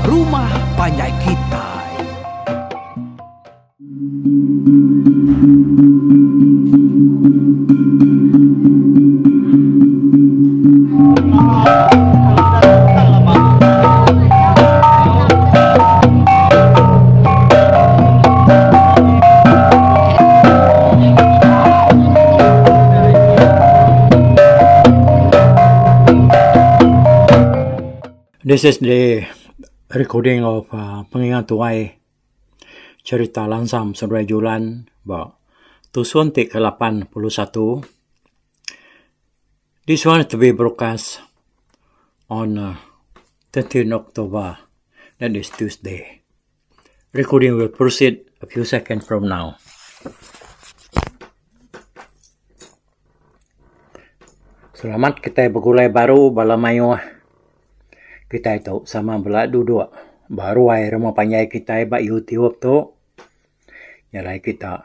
rumah panjai kitai. This is the recording of uh, Pengingat Tuai Cherita Lansam Seduai Julan ba tusun ti ke 81. This one to be broadcast on uh, 13 October, that is Tuesday. Recording will proceed a few seconds from now. Selamat kitai begulai baru bala mayuh. Kitai tu sama bela duduk ba ruai rumah panjai kitai ba YouTube tu. Nyalai kita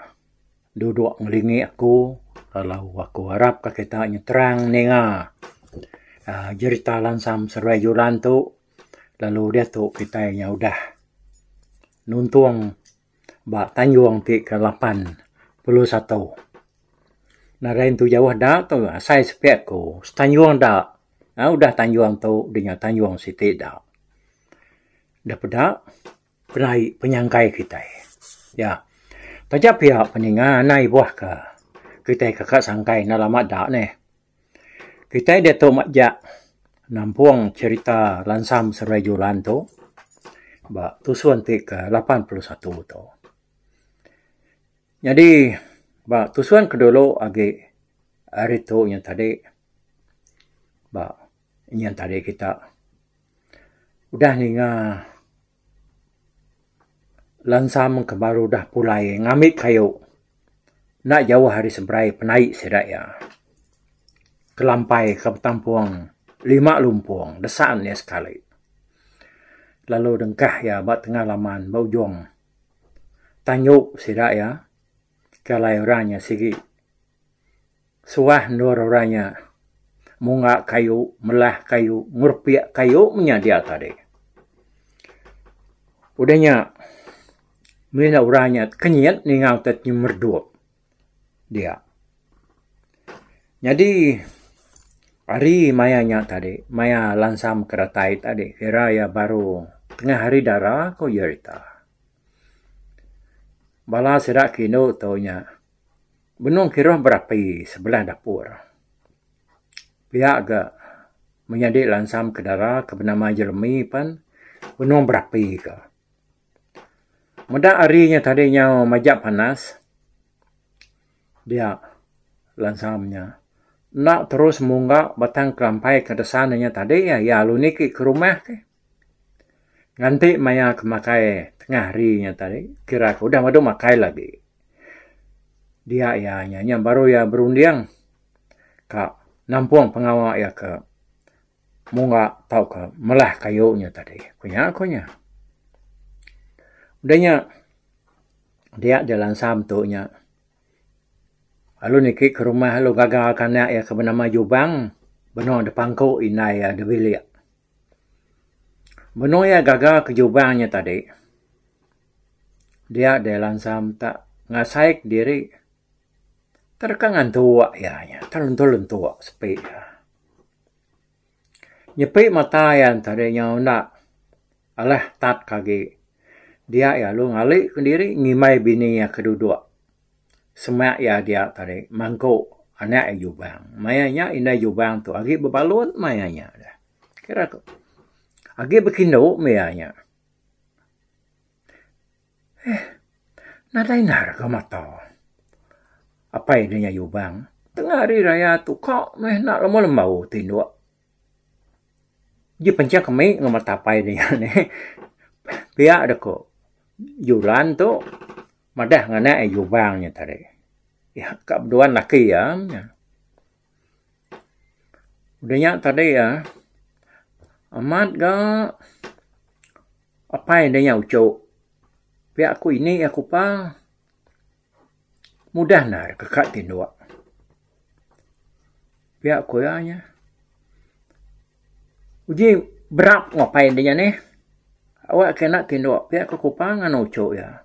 duduk ngelingi aku lalu aku arap ka kita nyeterang ninga aaa jerita lansam seruai julan tu. Lalu diatu kitai nya udah nuntung ba tanjung ti ke 81. Nadai entu jauh da tu asai sepi aku setanjung da aaa udah tanjung tu dinya tanjung siti da. Da peda penai penyangkai kitai. Ya taja pia peninga anai ibuh ka kitai kaka sangkai enda lama da neh. Kitai diatu majak nampung cherita Lansam Seruai Julan tu ba tusun ti ke 81 tu. Nyadi ba tusun ke dulu agi ari tu nya tadi ba nyin tadi kita udah ninga Lansam ke baru udah pulai ngambi kayu enda jauh ari seberai penaik sida iya. Kelampai ke betampung lima lumpung desan iya sekali. Lalu dengkah iya ba tengah laman ba ujung tanju sida iya ke alai orang nya sigi. Suah endur orang nya mungga kayu, melah kayu, ngerepik kayu menya dia tadi. Udah nya mina orang nya kenyit ninga utai ti meredup dia. Nyadi hari maya nya tadi maya lansam ke datai tadi kira iya baru tengah hari dara ku jerita. Bala sida ke indu tu nya. Benung kiruh berapi sebelah dapur. Pia ga menyadi lansam ke dara ke benama Jeremy pen benung berapi ka. Meda hari nya tadi nyau majak panas dia lansam nya enda terus mungga batang kelampai ke desan inya tadi iya lalu niki ke rumah ke. Nganti maya ke makai tengah hari nya tadi kira ke udah madu makai lagi. Dia iya nya nya baru iya berunding ka nampung pengawa iya ke mungga tauka melah kayu nya tadi. Ku nya ku nya. Udah nya dia ja lansam tu nya lalu niki ke rumah lalu gaga ke anak iya ke benama Jubang benung da pangku indai iya da bilik. Benung iya gaga ke Jubang nya tadi. Dia deh lansam tak ngasai kediri terka ngantuk iya nya terlentuk-lentuk sepi iya. Nyepi mata iya tadi nyau enda alah tat ke agi dia iya lalu ngali kediri ngimbai bini iya ke duduk semak iya dia tadi mangku anak iya Jubang. Maya nya indai Jubang tu agi bebalut maya nya. Kira ku agi bekindu meh iya nya. Eh, nadai endar ga mata. Apai deh nya Yubang. Tengah hari raya tu ka meh enda lembau lembau tinduk. Ji pencheng kemi enggau mata apai deh nya neh. Pia deh ko Julan tu madah nganak Yubang nya tadi. Iya ka beduan laki iya nya. Udah nya tadi iya amat ga apai ida nya uchu pia ku ini aku pa mudah endar keka tinduk. Pia ku iya nya. Uji berap enggau apai ida nya neh. Awak ke enda tinduk pia ku Kupa nganu uchu iya.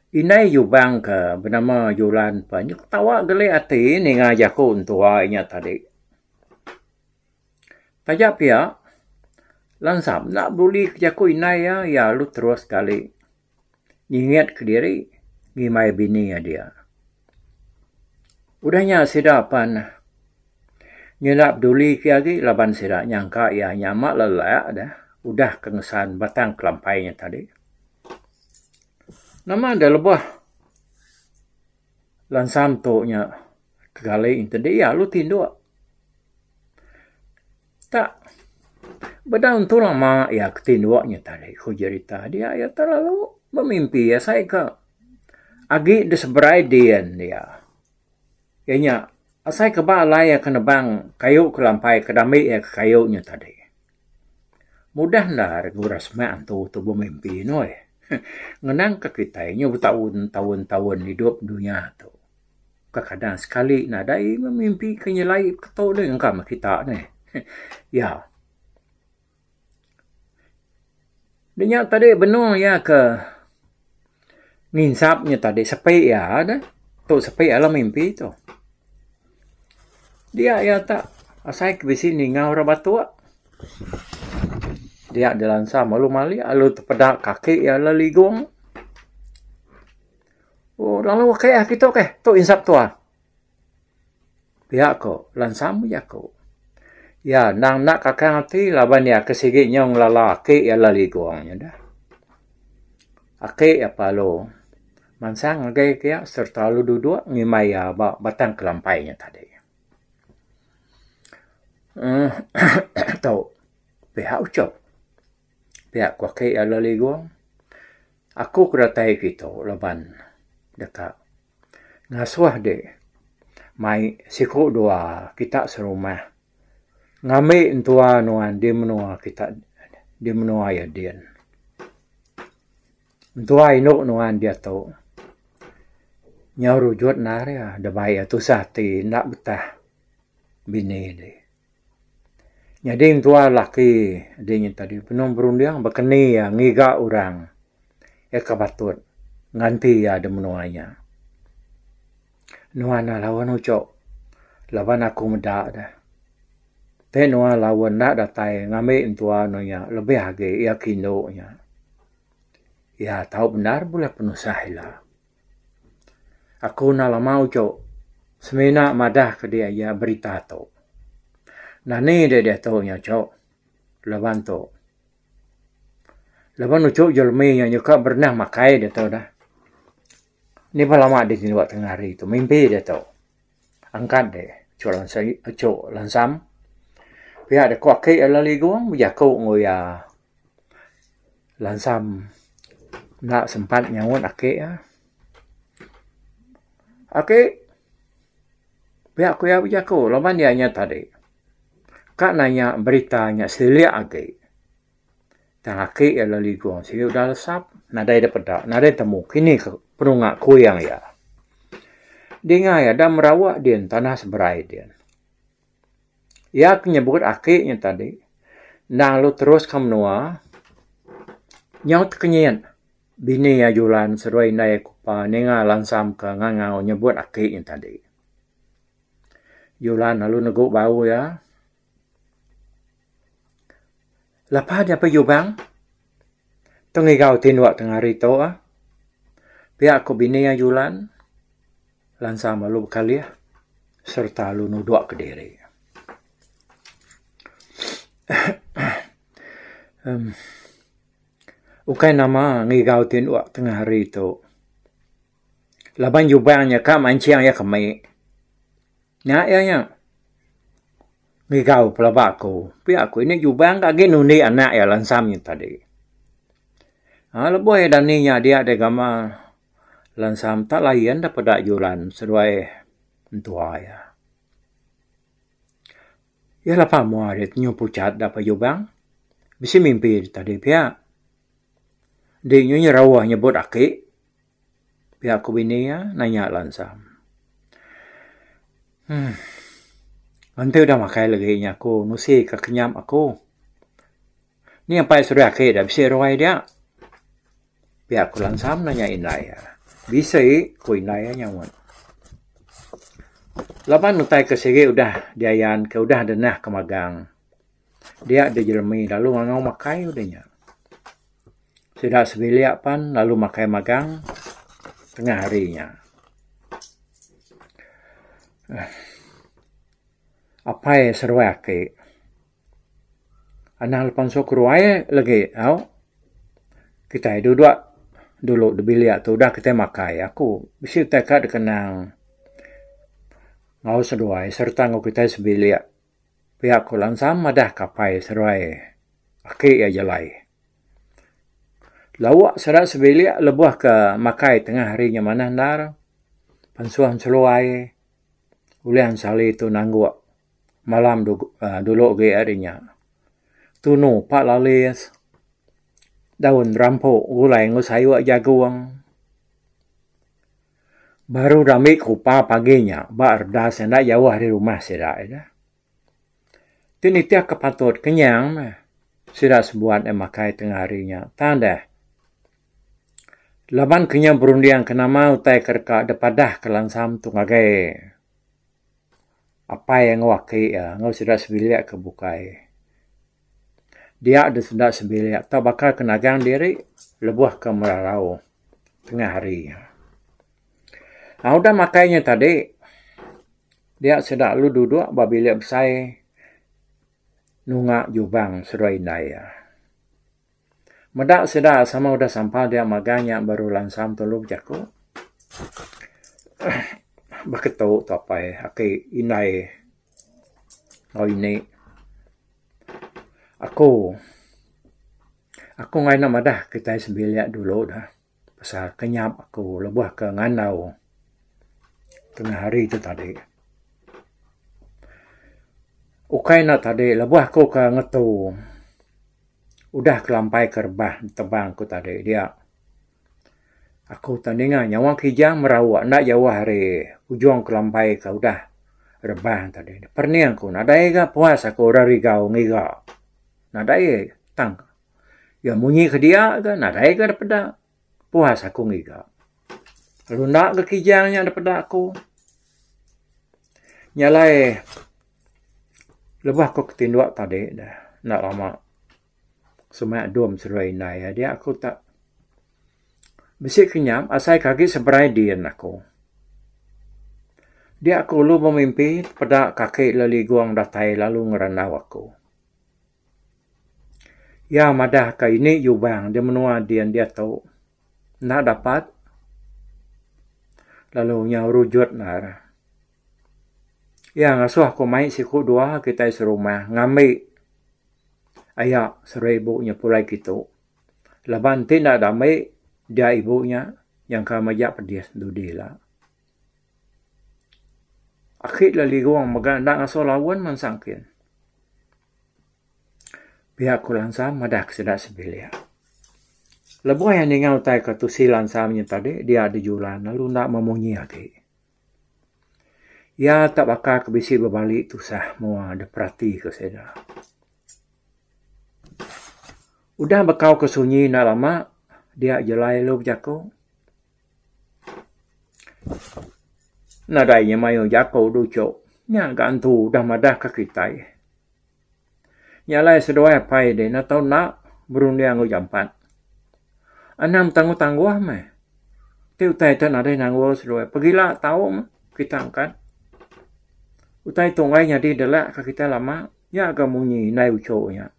Indai Jubang ke benama Julan pa nyau ketawa geli ati ninga jaku entua iya nya tadi. Taja pia, Lansam enda beduli ke jaku indai iya, iya lalu terus gali nyingit kediri ngimbai bini iya dia. Udah nya sida pan nyenda peduli ke agi laban sida nyangka iya nya amat lelak deh udah ke ngesan batang kelampai nya tadi. Nama deh lebuh Lansam tu nya ke gali enti iya lalu tinduk. Tak bedau entu lama iya ke tinduk nya tadi ku jerita dia iya terlalu bemimpi asai ka agi da seberai din dia. Iya nya asai ke ba alai iya ke nebang kayu ke lampai ke dambi iya ke kayu nya tadi. Mudah endar ngurah semak antu tu bemimpi noi. Ngenang ka kitai nyu betaun taun taun idup dunya tu. Kadang sekali nadai meh mimpi ke nyelai ketu deh engka meh kita neh. Ya. Nya tadi benung iya ke nginsap nya tadi sepi iya deh. Tu sepi alam mimpi tu. Dia iya tak asai ke bisi ninga orang batuk. Dia dilansam lalu malik lalu tepeda kaki iya leligong. Oh lalu ake ah kitu keh tu insap tua. Pia ko Lansam jaku. Iya endang enda kakang ati laban iya ke sigi nyau ngelala ake iya leligong nya dah. Ake iya lalu mansang ngagai ke iya sereta lalu duduk ngimbai iya ba batang kelampai nya tadi. uhh tu pia uchup pia ku ake iya leligong. Aku ke datai kitu laban deka ngasuh dek mai siku dua kita serumah ngambi entua nuan di menua kita di menua iya din. Entua indu nuan diatu nyau rujut nehar iya deba iya tusah ati enda betah bini deh. Nyadi entua laki di nya tadi benung berunding baka ni iya ngiga orang iya ke patut nganti iya da menua nya. Nuan ne laun uchu laban aku meda deh. Ti nuan laun enda datai ngambi entua ne nya lebih agi iya ke indu nya. Iya tau bendar bulih penusah ila. Aku enda lama uchu semina madah ke dia iya berita tu. Nani deh diatu nya uchu laban tu. Laban uchu jelemi nya nyuka berenah makai diatu dah. Ni bah lama deh tinduk tengah hari tu mimpi diatu. Angkat deh uchu lansam pia deh ku aki lalu ligung bejaku enggau iya. Lansam enda sempat nyaut ake iya. Ake pia ku iya bejaku laban iya nya tadi ka nanya berita nya silik agi. Tang ake iya lalu ligung sigi udah lesap nadai da peda nadai temu kini ke penunga kuing iya. Dinga iya da merawak din tanah seberai din. Iya ke nyebut aki nya tadi endang lalu terus ke menua nyau tekenyit bini iya Julan seduai indai Kupa ninga lansam ke ngangau nyebut aki nya tadi. Julan lalu negu bau iya. Lapa diapai Jubang tong ngigau tinduk tengah hari tu ah. Pia ku bini iya Julan. Lansam lalu bekalih sereta lalu nudok kediri. Em ukai nama ngigau tindok tengah hari tu laban jubang nya ka manching iya kemi. Nya iya nya ngigau pelaba aku pia ku ini jubang ka agi nundi anak iya lansam nya tadi. Aaa lebuh iya dani nya dia deh gamal. Lansam tak lain da peda julan seduai entua iya. Iya lapa mua deh nyu puchat da pa jubang. Bisi mimpi da tadi pia. Di nyu nyerauh nyebut aki pia ku bini iya nanya Lansam. Uhh enti udah makai lagi nya aku nusi ka kenyap aku. Ni apai seduai aki da bisi ruai dia. Pia ku Lansam nanya indai iya. Bisi, ku indai iya nyaut. Laban utai ke sigi udah diayan ke udah denah ke magang dia deh jeremi lalu ngangau makai udah nya. Sida sebilik pan lalu makai magang tengah hari nya. Apai seruai aki. Anang lepa ngesu keruai legi au. Kitai duduk dulu da bilik tu udah kitai makai aku bisi utai ka dikenang enggau seduai sereta enggau kitai sebilik. Pia ku Lansam madah ka apai seduai aki iya jelai. Lawa sida sebilik lebuh ke makai tengah hari nya manah endar pansuh seluai ulih ensali tu nangguk. Malam dulu agi ari nya. Tunu pak lalis daun rampu gulai enggau sayur jagung. Baru rambi kupa pagi nya ba redas enda jauh ari rumah sida ida. Ti nitih ke patut kenyang meh sida sebuat makai tengah hari nya. Tang deh laban kenyang berunding ke nama utai ke deka dipadah ke lansam tu ngagai. Apai enggau aki iya enggau sida sebilik ke bukai. Dia deh sida sebilik tau baka ke nagang diri lebuh ke merarau tengah hari. Udah makai nya tadi dia sida lalu duduk ba bilik besai nunga jubang seduai indai iya. Meda sida sama udah sampal dia magang nya baru lansam tulu bejaku. Beketu tu apai aki indai enggau ini. Aku aku enggai enda madah kitai sebilik dulu dah pasal kenyap aku lebuh ke ngandau tengah hari tu tadi. Ukai enda tadi lebuh aku ke ngetu. Udah kelampai ke rebah tebang ku tadi dia. Aku tak ninga nyawa kijang merauk enda jauh ari ujung kelampai ke udah rebah tadi. Perening ku nadai ga puas aku ira rigau ngiga. Nadai tang iya munyi ke dia ga nadai ga dipeda. Puas aku ngiga. Lalu enda ga kijang nya dipeda aku. Nya alai lebuh aku ke tinduk tadi dah enda lama semak dum seduai indai dia aku tak bisi kenyap asai ke agi seberai din aku. Dia aku lalu bemimpi peda kaki leligong datai lalu ngerandau aku. Iya madah ka ini jubang di menua din diatu enda dapat lalu nyau rujut nar. Iya ngasuh aku mai siku dua kitai serumah ngambi aya seribu nya pulai kitu. Laban ti enda dambi dia ibu nya nyangka majak pedis dudi ila. Aki leligung mega enda ngasuh laun mansang kin. Pia ku Lansam madah ke sida sebilik. Lebuh iya ninga utai ke tusi Lansam nya tadi dia dijulan lalu enda memunyi agi. Iya tak baka ke bisi bebali tusah mua diperati ke sida. Udah bekau ke sunyi enda lama dia jelai lalu bejaku. Nadai nya mayuh jaku duchok nya ga antu udah madah ke kitai. Nya alai seduai apai deh enda tau enda berunding enggau jampat. Anang betangguh-tangguh meh. Ti utai tu nadai nanggul seduai pegila tau meh kita angkat. Utai tu enggai nyadi delak ka kitai lama nya ga munyi indai uchu nya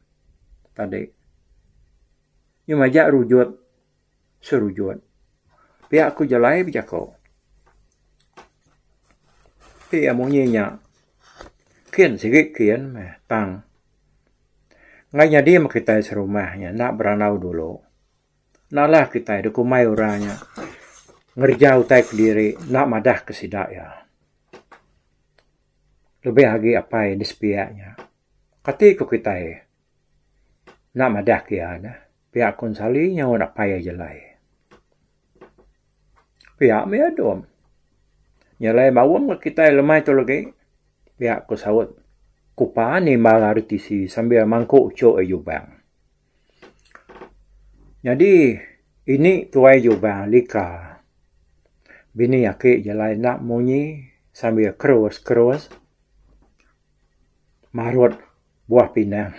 tadi. Nya majak rujut serujut. Pia ku jalai bejaku. Ti iya munyi nya kin sigi kin meh tang enggai nyadi meh kitai serumah nya enda berandau dulu. Enda alah kitai deka umai orang nya ngereja utai kediri enda madah ke sida iya. Lebih agi apai di sepiak nya. Kati ku kitai enda madah ke iya neh. Pia ku Ensali nyaut apai iya jelai. Pia mih adum. Nyelai baung ga kitai lemai tu legi. Pia ku saut Kupa nimbal ari tisi sambil mangku uchuk iya jubang. Nyadi ini tuai Jubang Lika bini aki jalai enda munyi sambil kerus-kerus marut buah pinang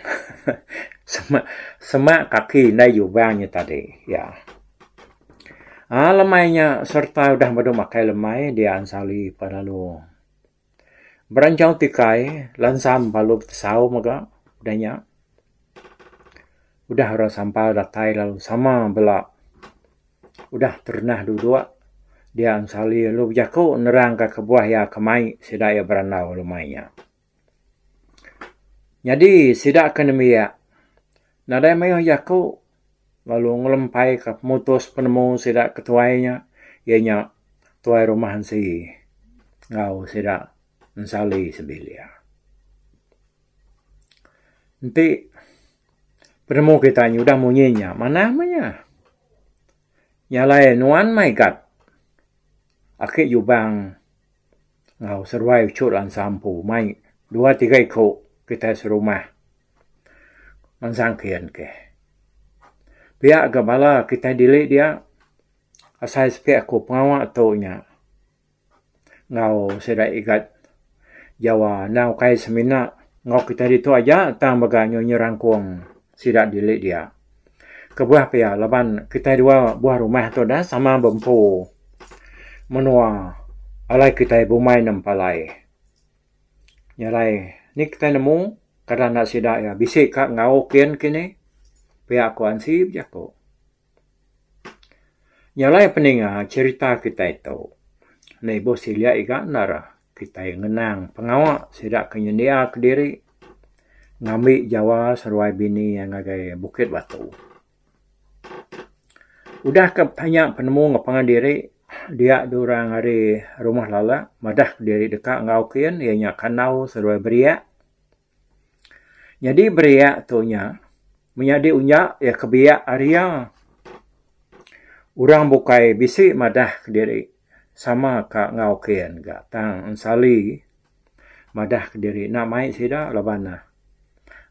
semak semak kaki indai Jubang nya tadi iya. Aaa lemai nya sereta udah madu makai lemai dia Ansali pa lalu beranchau tikai lansam lalu betesau mega udah nya. Udah orang sampal datai lalu sama bela udah terenah duduk dia Ensali lalu bejaku nerangka kebuah iya ke mai sida iya berandau lemai nya. Nyadi sida ke nembiak nadai mayuh jaku lalu ngelempaika pemutus penemu sida ke tuai nya iya nya tuai rumah ensi enggau sida Ensali sebilik. Enti penemu kita nyudah munyi nya manah meh nya. Nya alai nuan meh igat aki Jubang enggau seruai uchu lansa empu mai dua tiga iku kitai serumah mansang kian keh. Pia ga bala kitai dili dia asai siti aku pengawa tu nya. Enggau sida igat Jawa endang ukai semina enggau kitai ditu aja tang mega nyau nyerangkung sida dili dia. Kebuah pia laban kitai dua buah rumah tu dah sama bempu menua alai kitai bumai nempalai. Nya alai ni kitai nemu kada enda sida iya bisi ka enggau kin kini pia ku Ansi bejaku. Nya alai peninga cherita kitai tu enda ibuh silik iga endar kitai ngenang pengawa sida ke nyendia kediri ngambi jawa seruai bini iya ngagai Bukit Batu. Udah ke betanya penemu enggau pangan diri dia diorang ari Rumah Lalak madah kediri deka enggau kin iya nya Kandau seruai Beriak. Nyadi beriak tu nya menyadi unya iya ke biak ari iya. Orang bukai bisi madah kediri sama ka enggau kin ga tang Ensali madah kediri enda mai sida laban ne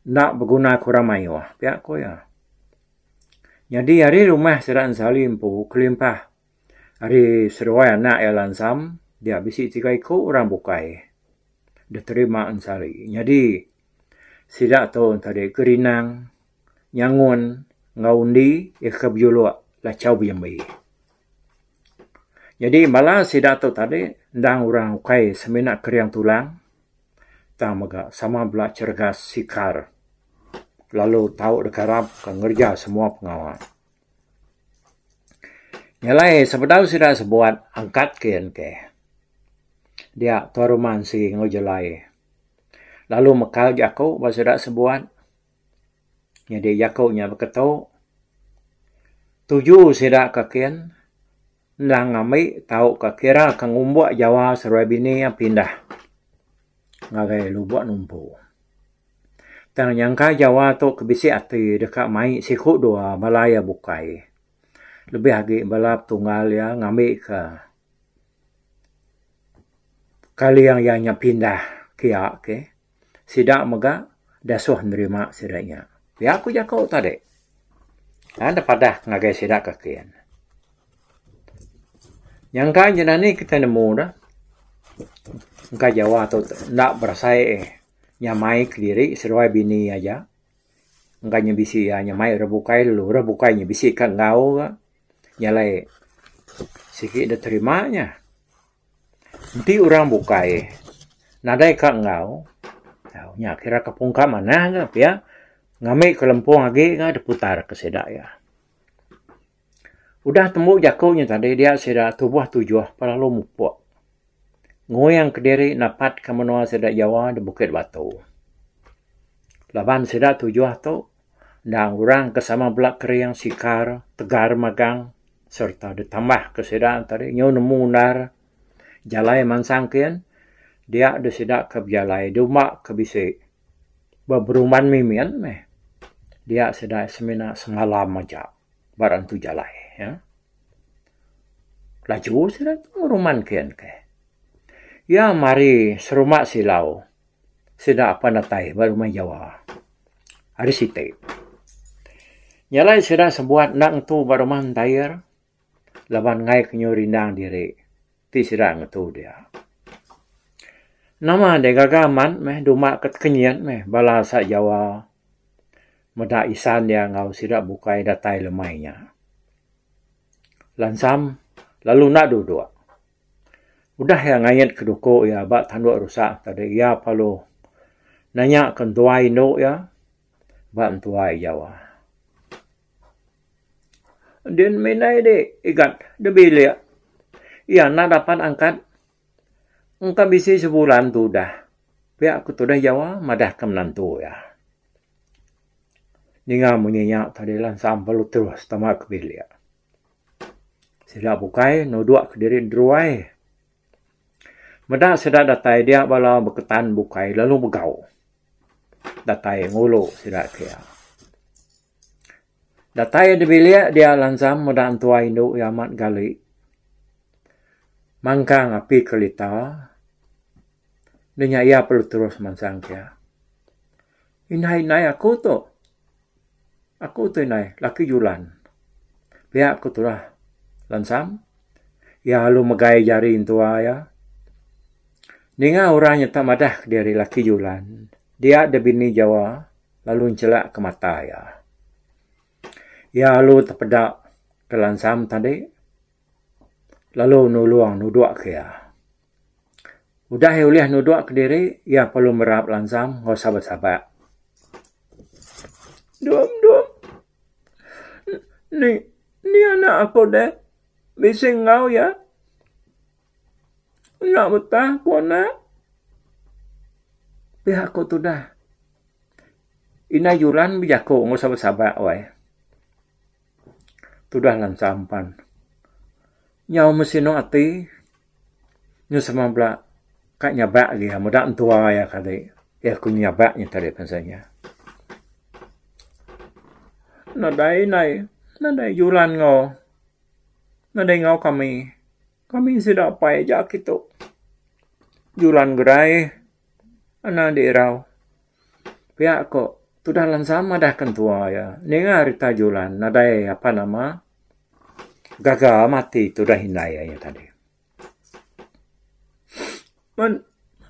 enda beguna ke orang mayuh pia ku iya. Nyadi ari rumah sida Ensali empu kelimpah ari seduai anak iya Lansam dia bisi tiga iku orang bukai. Diterima Ensari. Nyadi sida tu tadi Gerinang, Nyangun enggau Undi iya ke bejuluk Lachau Bejembi. Nyadi bala sida tu tadi endang orang ukai semina kering tulang tang mega sama bela cheregas sikar lalu tau dikarap ka ngereja semua pengawa. Nya alai sebedau sida sebuat angkat ke engke. Dia Tuan Rumah Ensi enggau Jelai lalu mekal jaku ba sida sebuat nyadi jaku nya beketu tuju sida ke kin endang ngambi tauka kira ke ngumbuk jawa seruai bini iya pindah ngagai Lubok Numpu. Tang nyangka Jawa tu ke bisi ati deka mai siku dua bala iya bukai. Lebih agi bala petunggal iya ngambika kaling iya nya pindah kia ke. Sida mega dasuh nerima sida nya. Pia ku jaku tadi. Kan dep padah ngagai sida ke kin. Nyangka jenani kitai nemu dah. Engka Jawa tu enda berasai nyamai kediri seduai bini aja. Engka nya bisi iya nyamai orang bukai lalu orang bukai nya bisi ka enggau ga. Nya alai sigi deh terima nya. Enti orang bukai nadai ka enggau nya kira ka pungka manah ga pia ngambi ke lempung agi ga diputar ke sida iya. Udah tembu jaku nya tadi dia sida tubuh tujuh pelalu mupuk nguyang kediri napat ka menua sida Jawa da Bukit Batu. Laban sida tujuh tu endang orang ke sama bela kering sikar tegar magang sereta ditambah ke sida tadi nyau nemu endar jalai mansang kin dia deh sida ke bejalai duma ke bisi beberumban mimin meh dia sida semina semalam aja ba rentu jalai ya. Laju sida tu ngeruman kin keh. Iya mari seruma silau sida apan datai ba rumah Jawa hari siti. Nya alai sida sebuat enda ngetu ba rumah entair laban enggai ke nyu rindang diri ti sida ngetu dia. Nama deh gaga amat meh duma ke tekenyit meh bala asa Jawa meda isan iya enggau sida bukai datai lemai nya. Lansam lalu enda duduk. Udah iya ngait ke duku iya ba tanduk rusa tadi iya perlu nanya ke entuai indu iya ba entuai Jawa. Din mindai di igat di bilik iya enda dapat angkat engka bisi sebulan tu udah pia ku tudah Jawa madah ke menantu iya. Ninga munyi nya tadi lansam perlu terus tama ke bilik. Sida bukai nuduk kediri deruai. Meda sida datai dia bala beketan bukai lalu begau datai ngulu sida ke iya. Datai di bilik dia lansam meda entua indu iya amat gali mangkang api kelita nya iya perlu terus mansang ke iya. Indai indai aku tu. Aku tu indai laki Julan. Pia ku tulah Lansam. Iya lalu megai jari entua iya. Ninga orang nyata madah kediri laki Julan, dia da bini Jawa lalu enchelak ke mata iya. Iya lalu tepeda ke Lansam tadi lalu nulung nudok ke iya. Udah iya ulih nudok kediri, iya perlu merap lansam enggau sabak-sabak. Dum dum. Ni ni anak aku deh. Bisi enggau iya. Enda betah ku anak. Pia ku tudah. Indai Julan bejaku enggau sabak-sabak wai. Tudah lansam pan. Nyau mesinu ati nyu sama bela ka nyabak agi meda entua iya kadi. Iya ku nyabak nya tadi pasal nya. Nadai indai, nadai julan enggau nadai enggau kami. Kami sida apai aja kitu. Julan gerai anang diirau. Pia ko tudah lansam madah ke entua iya ninga rita julan nadai apan nama gaga mati tudah indai iya nya tadi. Men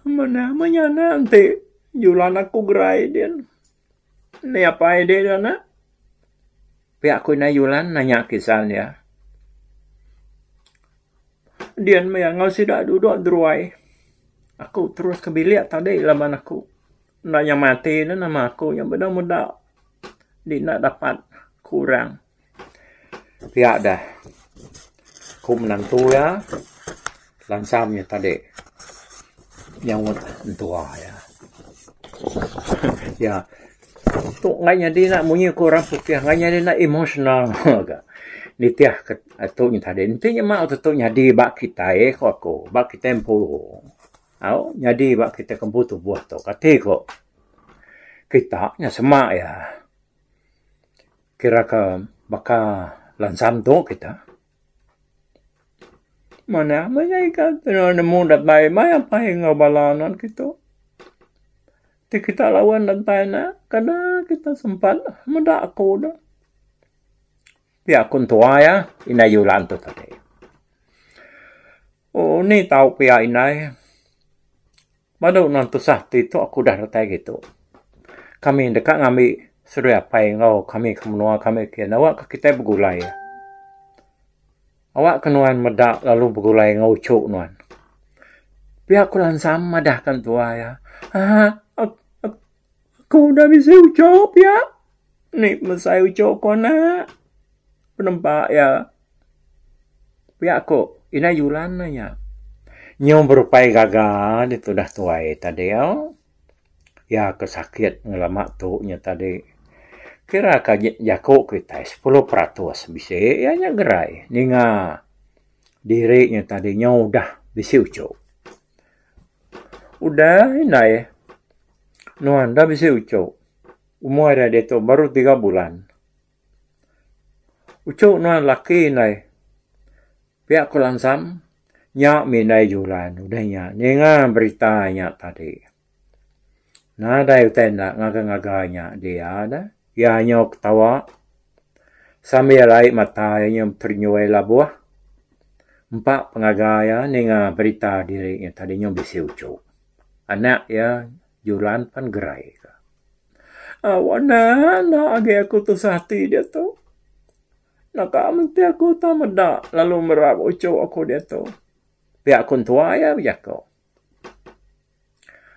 mene meh nyana enti julan aku gerai din ni apai di anak. Pia ku indai julan nanya kisan iya. Din meh enggau sida duduk deruai. Aku terus ke bilik tadi laban aku enda nyamai ati ne nama aku nya meda meda di enda dapat ku orang. Pia deh ku menantu iya lansam iya tadi nyaut entua iya. Ya tu enggai nyadi ne munyi ku orang putih enggai nyadi ne emotional ga. Nitih ke tu nya tadi enti nyema tu nyadi ba kitai ku aku ba kitai empu au nyadi ba kitai ke empu tubuh tu kati ku kita nya sema iya kira ke baka lansam tu kita. Manah meh nya ikan nemu datai mai apai enggau bala nuan kitu. Ti kita lawan datai ne kada kita sempat meda aku ne. Pia ku entua iya indai Yulan tu tadi. Oh ni tau pia indai. Badu nuan tusah ti tu aku udah datai kitu. Kami deka ngambi seduai apai enggau kami ke menua kami kian awak ke kitai begulai. Awak ke nuan meda lalu begulai enggau uchu nuan. Pia ku Lansam madah ke entua iya. Aaa aku udah bisi uchu pia. Ni mesai uchu ku anak. Penempa iya. Pia ku indai Julan ne nya. Nyu berupai gaga ditudah tuai tadi au. Iya ke sakit ngelama tu nya tadi. Kira ka jaku kitai 10% bisi iya nya gerai ninga diri nya tadi nyu udah bisi uchu. Udah indai nuan dah bisi uchu. Umur iya diatu baru tiga bulan. Uchu nuan laki indai. Pia ku Lansam, nya mih indai Julan udah nya ninga berita nya tadi. Nadai utai enda ngaga-ngaga nya dia deh. Iya nyau ketawa. Sambil ai mata iya nyau terenyui labuh. Empa pengaga iya ninga berita diri nya tadi nyau bisi uchu. Anak iya Julan pan gerai ka. Au anak enda agi aku tusah ati diatu. Naka menti aku tau meda lalu merap uchu aku diatu. Pia ku entua iya bejaku.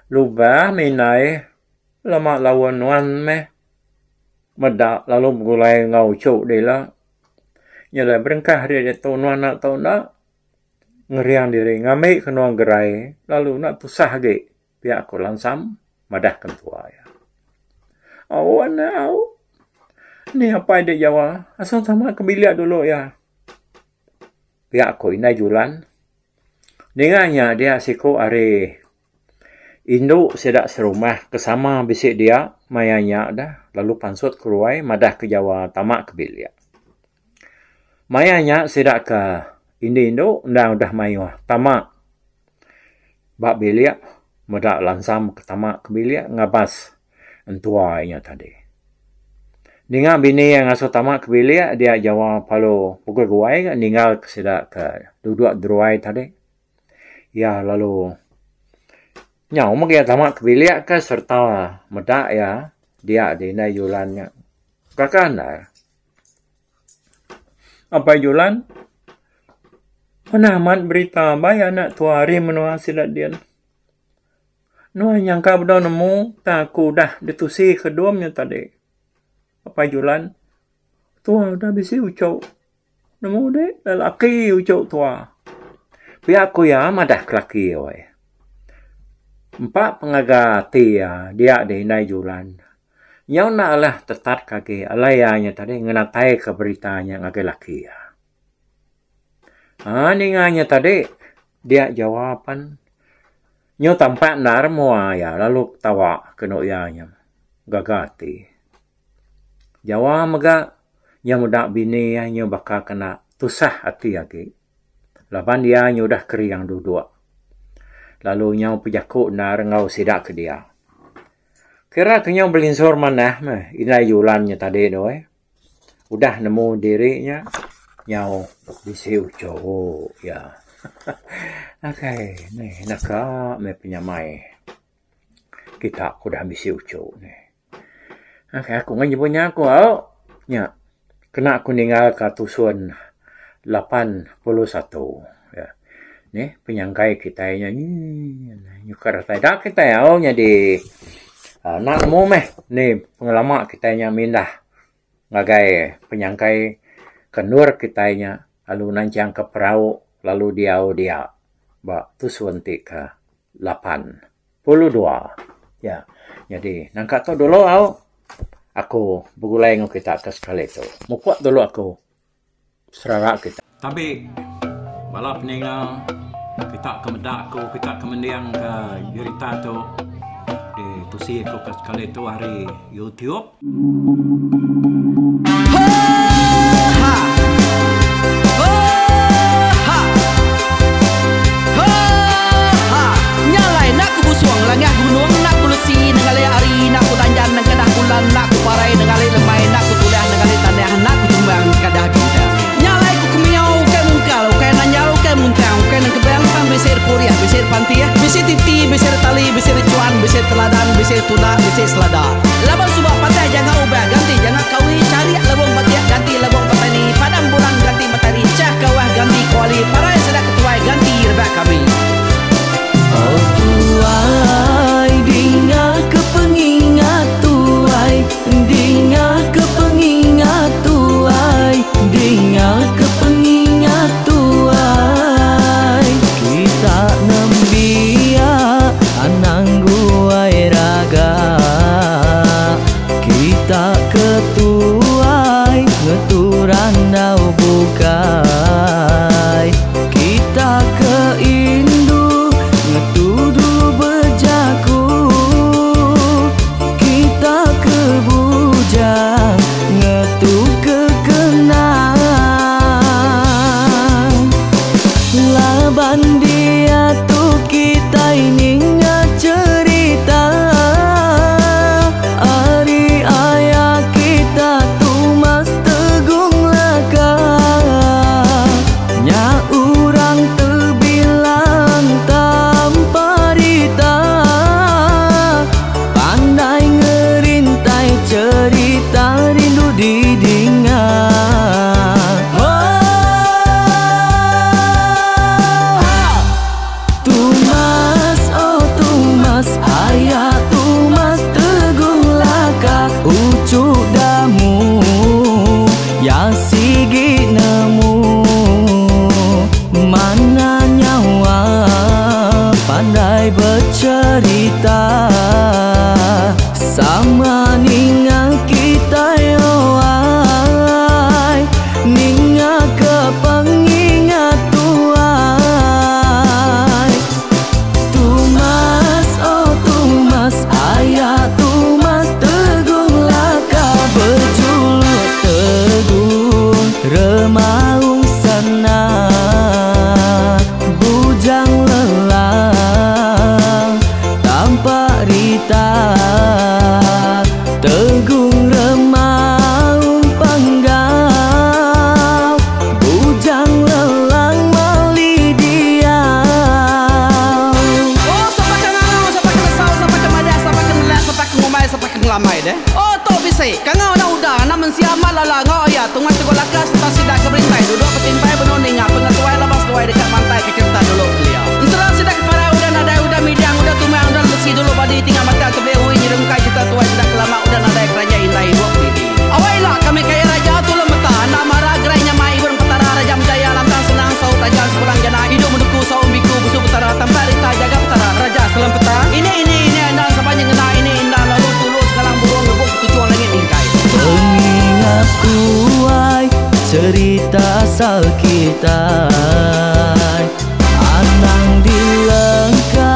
Lubah mindai lama laun nuan meh meda lalu begulai enggau uchu dih ila. Nyelai berengkah ari diatu nuan enda tau enda ngering diri ngambi ke nuan gerai lalu enda tusah agi pia ku Lansam madah ke entua iya. Au anak au ni apai dek jawa asal tama ke bilik dulu iya. Pia ku Indai Julan. Ninga nya dia siku ari indu sida serumah ke sama bisi dia maya nya dah lalu pansut keruai madah ke Jawa tama ke bilik. Maya nya sida ke indu-indu endang udah mayuh tama ba bilik meda lansam ke tama ke bilik ngabas entua inya tadi. Ninga bini iya ngasuh tama ke bilik dia Jawa lalu pegui guai ga ninggal ke sida ke duduk deruai tadi. Iya lalu nyau mega iya tama ke bilik ke sereta meda iya dia di indai Julan nya. Gaga andal. Apai Julan manah amat berita bai anak tua ari menua sida din. Nuan nyangka bedau nemu tang aku udah ditusi ke dom nya tadi. Apai Julan, tua udah bisi uchu. Nemu deh lelaki uchu tua. Pia ku iya madah ke laki iya weh. Empa pengaga ati iya dia deh indai Julan. Nyau enda alah tetat ke agi alai iya nya tadi ngenatai ke berita nya ngagai laki iya. Aa ninga nya tadi dia jawapan. Nyu tampak endar mua iya lalu ketawa kenu iya nya gaga ati. Jawa mega nya meda bini iya nyu baka kena tusah ati agi laban iya nyu udah kering duduk lalu nyau pejaku endar enggau sida ke dia. Kira ke nyau belinsur manah meh indai Julan nya tadi tu eh. Udah nemu diri nya nyau bisi uchu iya. Akai neh naka meh penyamai kita ke udah bisi uchu neh. Akai aku ngan nyebut nya aku au nya kena ku ninggal ka tusun 81 neh penyangkai kitai nya nyi nyukar datai da kitai au nyadi enda nemu meh ni pengelama kitai nya mindah ngagai penyangkai ke endur kitai nya lalu nanchang ke perau lalu diau dia ba tusun ti ke 82 ya nyadi nangka tu dulu au aku begulai enggau kita ke sekali tu mupuk dulu aku. Serara kita. Tabi bala peninga kita ke meda aku kita ke mending ke jerita tu di tusi aku ke sekali tu ari YouTube. Uchu Damu Ya sigi nemu Mana nyawa pandai becerita Sama ninga kitai oai Ninga ke pengingat tuai Tumas oh Tumas aya Tumas Tegung Laka Bejuluk Tegung Remaung Sana Bujang Lelang Tampak Rita Tegung Remaung Panggau Bujang Lelang Mali Diau. Oh sapa ke ngangau sapa ke nesau sapa ke madah sapa ke nelak sapa ke ngumbai sapa ke ngelamai deh. Oh tu bisi kangau enda udah anak mensia amat lala enggau iya tungas teguk laka sereta sida ke berintai duduk betimpai benung ninga pengetuai laban seduai deka mantai ke cherita dulu kelia. Ensera sida ke parai udah nadai udah midang udah tumang udah lesi dulu badi tinggal batang tebeli ui nyerungkai cherita tuai sida ke lama udah nadai keranjai indai ibuk didi. Awai ila kami kaya raja tulung meta enda mara gerai nyamai ibun petara raja menjaya lantang senang saut raja sepulang jana idup menuku saum biku busu petara tampak rita jaga petara raja selempeta ini ini ini enda sapa nyengena ini enda lalu tulu sengalang burung rebuk ketuchung langit mingkai. Pengingat tuai cerita asal kitai Anang dilengka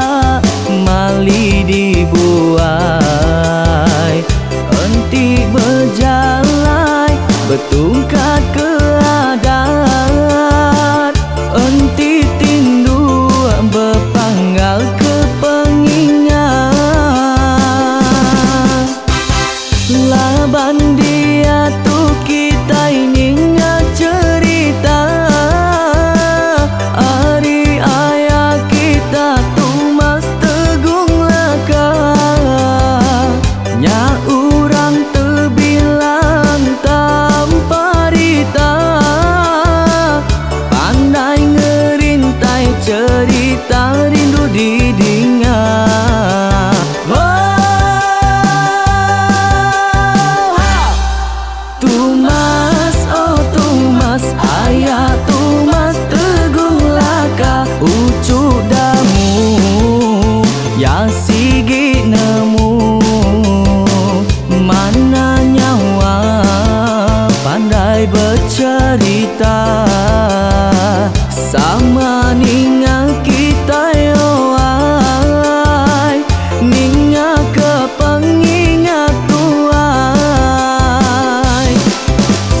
mali dibuai Enti bejalai betungkat ke adat Enti tinduk bepanggal ke pengingat Laban diatu kitai ninga cherita ari aya kita Tumas Tegung Laka Nya orang tebilang tanpa rita Pandai ngerintai cherita rindu didinga. Tumas oh Tumas aya Tumas Tegung Laka Uchu Damu ya sigi nemu Mana nyawa pandai becherita Sama ninga kitai oai Ninga ke pengingat tuai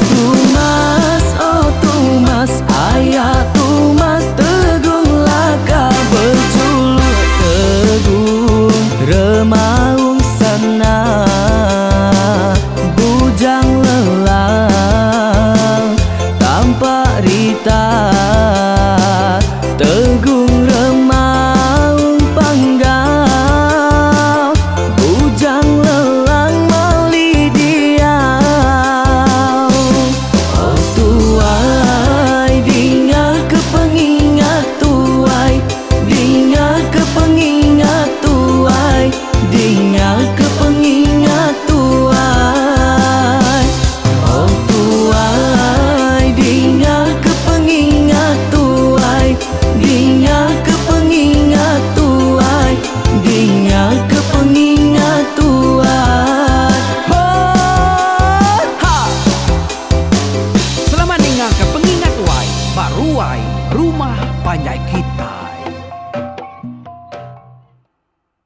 Tumas oh Tumas aya Tumas Tegung Laka Bejuluk Tegung Remaung Sana Bujang Lelang Tampak Rita Tegung Remaung Panggau Bujang Lelang Mali Diau Oh tuai dinga ke pengingat tuai Dinga ke pengingat tuai Dinga ke pengingat tuai Oh tuai dinga ke pengingat tuai Dinga ke pengingat tuai Dinga ke pengingat tuai Ho Ha! Selamat ninga ke pengingat tuai ba ruai rumah panjai kitai.